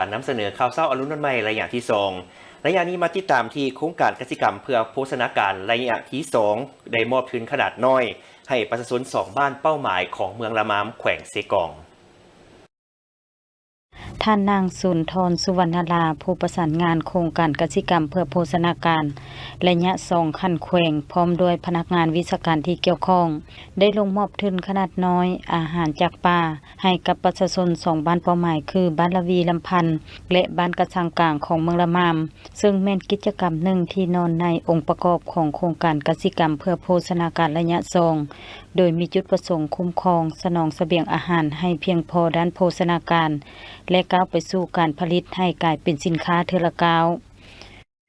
ການນຳສະເໜີຂ່າວເຊົ້າອະລຸນວັນໃໝ່ໄລຍະທີສອງ. ໄລຍະນີ້ມາຕິດຕາມທີ່ໂຄງການກະສິກຳເພື່ອໂພຊະນາການໄລຍະທີສອງ ໄດ້ມອບທຶນຂະໜາດນ້ອຍໃຫ້ປະຊາຊົນສອງບ້ານເປົ້າໝາຍຂອງເມືອງລະມາມ ແຂວງເຊກອງ. ທ່ານນາງ ສຸນທອນ ສຸວັນນະລາ ຜູ້ປະສານງານໂຄງການກະສິກຳເພື່ອໂພຊະນາການໄລຍະສອງຂັ້ນແຂວງ ພ້ອມດ້ວຍພະນັກງານວິຊາການທີ່ກ່ຽວຂ້ອງ ໄດ້ລົງມອບທຶນຂະໜາດນ້ອຍອາຫານຈາກປ່າ ໃຫ້ກັບປະຊາຊົນສອງບ້ານເປົ້າໝາຍ ຄື ບ້ານລະວີລຳພັນ ແລະ ບ້ານກະສັງກາງ ຂອງເມືອງລະມາມ, ເຊິ່ງແມ່ນກິດຈະກຳໜຶ່ງທີ່ນອນໃນອົງປະກອບຂອງໂຄງການກະສິກຳເພື່ອໂພຊະນາການໄລຍະສອງ ໂດຍມີຈຸດປະສົງຄຸ້ມຄອງສະໜອງສະບຽງອາຫານໃຫ້ພຽງພໍດ້ານໂພຊະນາການ ແລະ ກ້າວໄປສູ່ການຜະລິດໃຫ້ກາຍເປັນສິນຄ້າເທື່ອລະກ້າວ.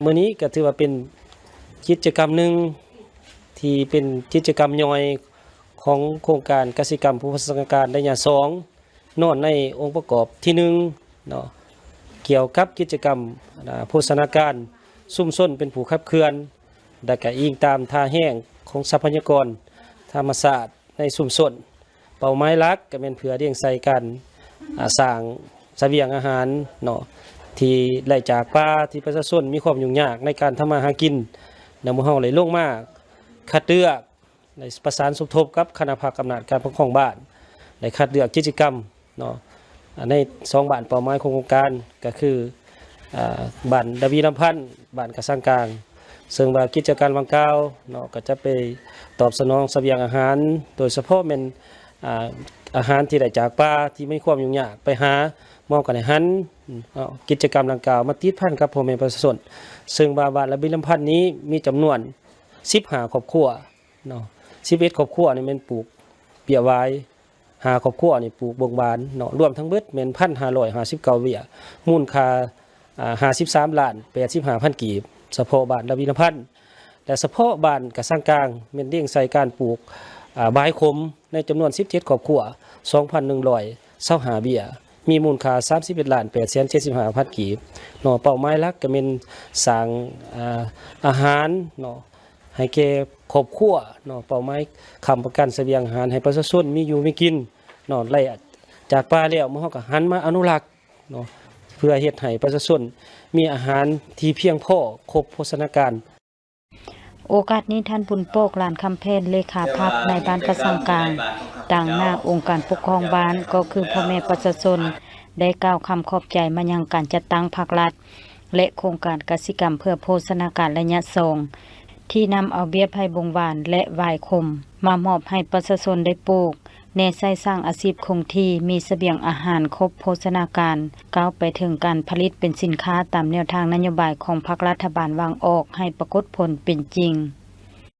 ມື້ນີ້ກໍຖືວ່າເປັນກິດຈະກຳໜຶ່ງທີ່ເປັນກິດຈະກຳຍ່ອຍຂອງໂຄງການກະສິກຳເພື່ອໂພຊະນາການໄລຍະສອງ ນອນໃນອົງປະກອບທີໜຶ່ງເນາະ ກ່ຽວກັບກິດຈະກຳ ອາ ໂພຊະນາການຊຸມຊົນເປັນຜູ້ຂັບເຄື່ອນ ແລະ ກະອີງຕາມທ່າແຮງຂອງຊັບພະຍາກອນທຳມະຊາດໃນຊຸມຊົນ. ເປົ້າໝາຍຫຼັກກໍແມ່ນເພື່ອລຽງໃສ່ການ ອາ ສ້າງສະບຽງອາຫານເນາະ ທີ່ໄດ້ຈາກປ່າ ທີ່ປະຊາຊົນມີຄວາມຫຍຸ້ງຍາກໃນການທຳມາຫາກິນ ແລ້ວໝູ່ເຮົາໄດ້ລົງມາຄັດເລືອກ ໄດ້ປະສານສົມທົບກັບຄະນະພັກອຳນາດການປົກຄອງບ້ານ ໄດ້ຄັດເລືອກກິດຈະກຳເນາະ ໃນສອງບ້ານເປົ້າໝາຍຂອງໂຄງການ ກໍຄື ອາ ບ້ານລະວີລຳພັນ ບ້ານກະສັງກາງ ເຊິ່ງວ່າກິດຈະກຳດັ່ງກ່າວເນາະ ກໍຈະໄປຕອບສະໜອງສະບຽງອາຫານ ໂດຍສະເພາະແມ່ນ ອາ ອາຫານທີ່ໄດ້ຈາກປ່າ ທີ່ມີຄວາມຫຍຸ້ງຍາກ ໄປຫາ ເຮົາກໍໄດ້ຫັນເນາະ ກິດຈະກຳດັ່ງກ່າວມາຕິດພັນກັບພໍ່ແມ່ປະຊາຊົນ ເຊິ່ງວ່າບ້ານລະວີລຳພັນນີ້ມີຈຳນວນສິບຫ້າຄອບຄົວ ເນາະ ສິບເອັດຄອບຄົວນີ້ແມ່ນປູກເບ້ຍຫວາຍ, ຫ້າຄອບຄົວນີ້ປູກເບິ່ງຫວານເນາະ ລວມທັງເບິດແມ່ນພັນຫ້າຮ້ອຍຫ້າສິບເກົ້າເບ້ຍ ມູນຄ່າ ອາ ຫ້າສິບສາມລ້ານແປດສິບຫ້າພັນກີບ ສະເພາະບ້ານລະວີລຳພັນ ແລະ ສະເພາະບ້ານກະສັງກາງ ແມ່ນລຽງໃສ່ການປູກ ອາ ຫວາຍຂົມໃນຈຳນວນສິບເຈັດຄອບຄົວ ສອງພັນໜຶ່ງຮ້ອຍຊາວຫ້າເບ້ຍ ມີມູນຄ່າສາມສິບເອັດລ້ານແປດແສນເຈັດສິບຫ້າພັນກີບເນາະ ເປົ້າໝາຍຫຼັກກໍແມ່ນສ້າງ ອາ ອາຫານເນາະ ໃຫ້ແກ່ຄອບຄົວເນາະ ເປົ້າໝາຍຄ້ຳປະກັນສະບຽງອາຫານໃຫ້ປະຊາຊົນມີຢູ່ມີກິນເນາະ ໄລ່ຈາກປ່າແລ້ວ ໝູ່ເຮົາກໍຫັນມາອະນຸລັກເນາະ ເພື່ອເຮັດໃຫ້ປະຊາຊົນມີອາຫານທີ່ພຽງພໍ ຄົບໂພຊະນາການ. ໂອກາດນີ້ ທ່ານ ບຸນປອກ ຫຼານຄຳແຜ່ນ ເລຂາພັກນາຍບ້ານກະສັງກາງ ຕາງໜ້າອົງການປົກຄອງບ້ານ ກໍຄືພໍ່ແມ່ປະຊາຊົນ ໄດ້ກ່າວຄຳຂອບໃຈມາຍັງການຈັດຕັ້ງພາກລັດ ແລະ ໂຄງການກະສິກຳເພື່ອໂພຊະນາການໄລຍະສອງ ທີ່ນຳເອົາເບ້ຍໄຜ່ບົງຫວານ ແລະ ຫວາຍຂົມ ມາມອບໃຫ້ປະຊາຊົນໄດ້ປູກ ແນໃຊ້ສ້າງອາຊີບຄົງທີ່ ມີສະບຽງອາຫານຄົບໂພຊະນາການ ກ້າວໄປເຖິງການຜະລິດເປັນສິນຄ້າຕາມແນວທາງນະໂຍບາຍຂອງພັກລັດຖະບານວາງອອກໃຫ້ປາກົດຜົນເປັນຈິງ.